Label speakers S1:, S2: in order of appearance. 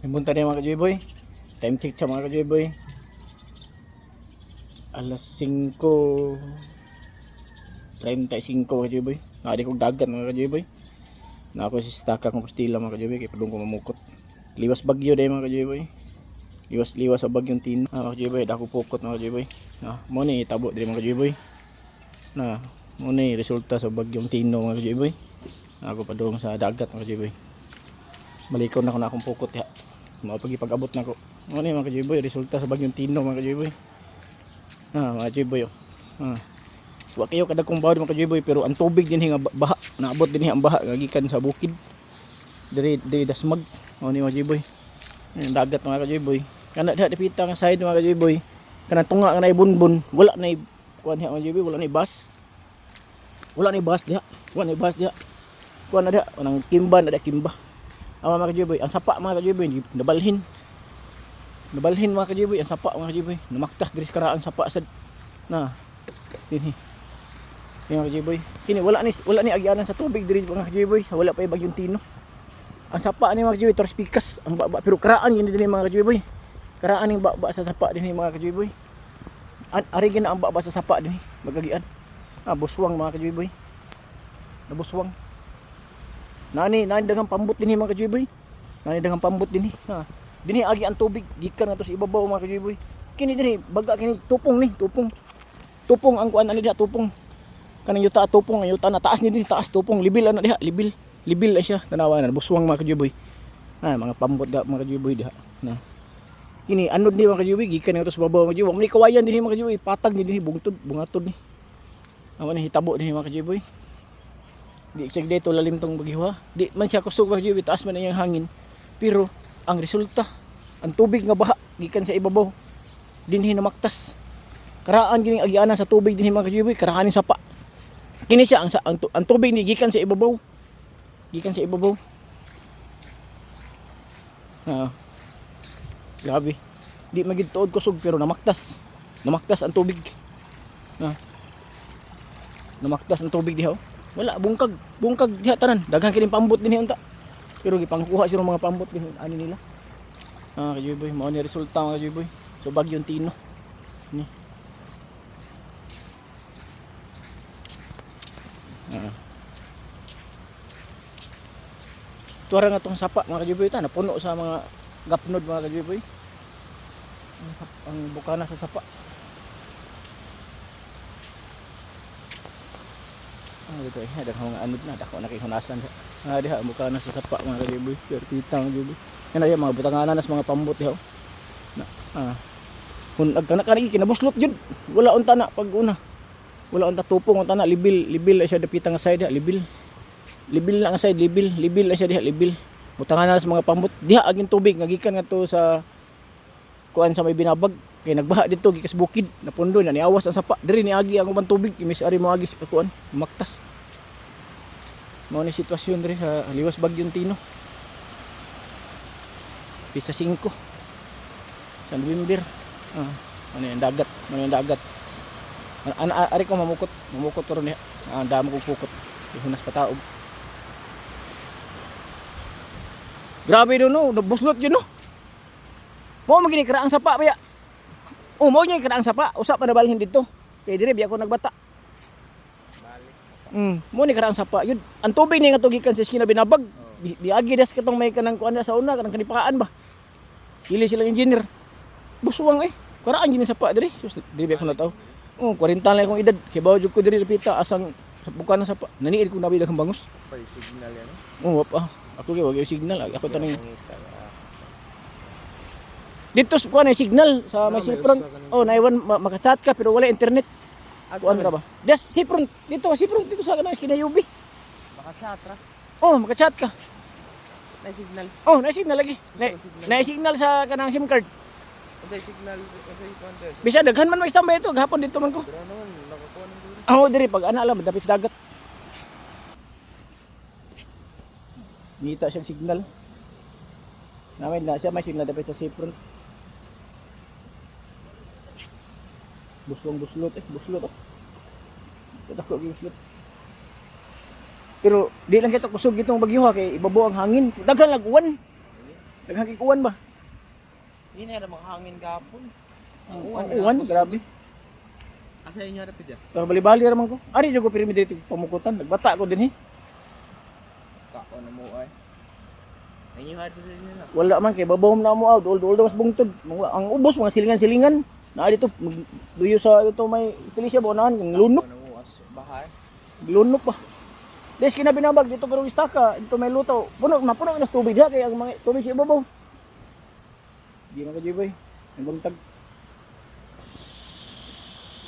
S1: Buntag ni, mga kajoy boy. Time check sa mga kajoy boy. Alas 5:35, kajoy boy. Naadi kog dagat, mga kajoy boy. Na ako si Staka Compostela, mga kajoy boy, kay padung ko mamukot. Liwas bagyo day, mga kajoy boy. Liwas liwas sa bagyong Tino. Ah, mga kajoy boy, dako pukot, mga kajoy boy. Na, mo ni tabo diri, mga kajoy boy. Na, mo ni resulta sa bagyong Tino, mga kajoy boy. Na ako padung sa dagat, mga kajoy boy. Malikaw na ko na akong pukot ya. Mao pag ipag-abot na ko. Ano ni, mga kajoy boy, resulta sa bagyong Tino, mga kajoy boy. Ah, mga kajoy boy. Oh. Ah. Wa kayo kadagkong bawod, mga kajoy boy, pero ang tubig din nga baha, naabot din ang baha nga gikan sa bukid. Diri diri dasmag. Mao ni, mga kajoy boy. Ang dagat, mga kajoy boy. Kana diha dipita nga side, mga kajoy boy. Kanang tunga nga naibunbon, wala na kuan diha, mga kajoy boy, wala na bus. Wala na bus diha. Wala na bus diha. Kuan na diha, kanang kimba na diha, kimba. Ang mga kajoy boy, ang sapa, mga kajoy boy, nabalhin. Nabalhin, mga kajoy boy, ang sapa, mga kajoy boy. Namaktas diri sa karaan sapa sad. Na. Dinhi. Ni, mga kajoy boy. Kini wala ni agyanan sa tubig diri, mga kajoy boy. Wala pa bagyong Tino. Ang sapa ni, mga kajoy boy, torres pikas ang baba, pero karaan yun dinhi, mga kajoy boy. Karaan ning baba sa sapa dinhi, mga kajoy boy. An ari gina ang baba sa sapa dinhi, magagian. Ah, buswang, mga kajoy boy. Nabuswang. Nani, nani daghang pambot dinhi, mga kajoy boy. Nani daghang pambot dinhi. Ha. Dinhi agi ang tubig gikan nato sa ibabaw, mga kajoy boy. Kini dinhi baga kini tupong ni, tupong. Tupong ang kuan ani diha, tupong. Kanang yuta tupong, ang yuta na taas ni dinhi, taas tupong, libil ana diha, libil. Libil na siya, tanawa na buswang, mga kajoy boy. Na mga pambot da, mga kajoy boy, diha. Na. Kini anod ni, mga kajoy boy, gikan nato sa ibabaw, mga kajoy boy. Wa man ni kawayan dinhi, mga kajoy boy, patag ni dinhi, bungtod, bungatod ni. Amo ni hitabo dinhi, mga kajoy boy. Di siya dito lalim tong bagyo ha. Di man siya kusog, mga kajoy, taas man ang iyang hangin. Pero ang resulta, ang tubig nga baha gikan sa ibabaw dinhi namaktas. Karaan gining agianan sa tubig dinhi, mga kajoy, karaan ning sapa. Kini siya ang, ang tubig ni gikan sa ibabaw. Gikan sa ibabaw. Ah. Grabe. Di magid tuod kusog pero namaktas. Namaktas ang tubig. Ah. Namaktas ang tubig diha. Oh. Wala bungkag, bungkag diha tanan. Daghan kining pambot dinhi unta. Pero gipangkuha sila mga pambot dinhi ani nila. Ah, kajoy boy, mao ni resulta, mga kajoy boy. So bagyong Tino. Ni. Ah. Tuwara nga tong sapa, mga kajoy boy, ta napuno sa mga gapnod, mga kajoy boy. Ang bukana sa sapa. Ah, dito eh, daghang mga anod na, dako na kay hunasan. Ah, diha bukana sa sapa, mga kajoy boy. Pero kita, mga kajoy boy. Yan ay mga butanganan nas mga pambot diha. Oh. Na, ah. Hun ag kana kani kinabuslot jud. Wala unta na pag una. Wala unta tupong unta na libil, libil ay siya dapita nga side diha, libil. Libil na nga side, libil, libil ay siya diha, libil. Butanganan sa mga pambot diha aging tubig nga gikan ngadto sa kuan sa may binabag kay nagbaha dito gikas bukid napundo na niawas ang sapa diri niagi ang ubang tubig imis ari moagi sa kuan maktas. Mao ni sitwasyon diri sa liwas bagyong Tino, pisa 5 sa November. Ah, ano yung dagat, ano yung dagat. Ano, ari ko mamukot, mamukot ko ron niya. Ah, damo kong pukot. Ihunas pataob. Grabe doon no, nabuslot yun no. Mo magini karaang sapa ba ya? Oh, mo niya karaang sapa, usap pa na balhin dito. Kay dire biya ako nagbata.
S2: Balik.
S1: Mo ni karaang sapa yun. Ang tubig ni nga tugikan sa eskina binabag. Di, diagi das katong may kanang kuan na sa una kanang kanipakaan ba. Dili silang engineer. Buswang eh. Karaan gini sapa diri. Sus, diri biya ako nataw. Oh, 40 lang akong edad. Kay bawo jud ko diri dapita asang sa bukan na sapa. Naniid ko nabi daghang bangus.
S2: Pa yung signal yan.
S1: Oh, wa pa. Ako kay wag yung signal. Ako taning
S2: Pangita ka.
S1: Dito sa kuan ay signal sa may
S2: Ah, may
S1: sipron.
S2: usa ka ng-
S1: Oh, naiwan makachat ka pero wala internet.
S2: Asa
S1: Kuan
S2: man?
S1: ra ba? Des sipron dito, sipron dito sa kanang eskina UB.
S2: Baka chat ra.
S1: Oh, makachat ka.
S2: Na signal.
S1: Oh, na signal lagi. Na,
S2: signal.
S1: na signal sa kanang SIM card.
S2: Uday signal, uday kuan der.
S1: Bisa daghan man may standby ito, gahapon dito man ko.
S2: Pero naman nakakuha ng duri.
S1: Oh, diri pag ana lang dapit dagat. Ngita siyang signal. Namin na siya may signal dapit sa seafront. Buslong buslot eh, buslot oh. Dako gyud buslot. Pero di lang kita kusog itong bagyo ha kay ibabaw ang hangin. Daghan lang uwan. Daghang kikuan ba?
S2: Hindi na mga hangin gapon.
S1: Ang uwan, grabe.
S2: Asa inyo harapit ya?
S1: Pero bali-bali ra man ko. Ari jud ko pirmi dito pamukutan. Nagbata ko din eh.
S2: Kako na mo ay. Inyo harapit sa inyo na.
S1: Wala man kay babawom na mo out. Duol-duol daw mas bungtod. Ang ubos mga silingan-silingan. Naa dito duyo sa dito may iglesia ba unahan kung lunok,
S2: Kako na mo as bahay.
S1: lunok pa. Des kinabinabag dito pero istaka, dito may luto. Puno mapuno na sa tubig diha kay ang mga tubig sa ibabaw. Di man ka Jiboy. Ang buntag.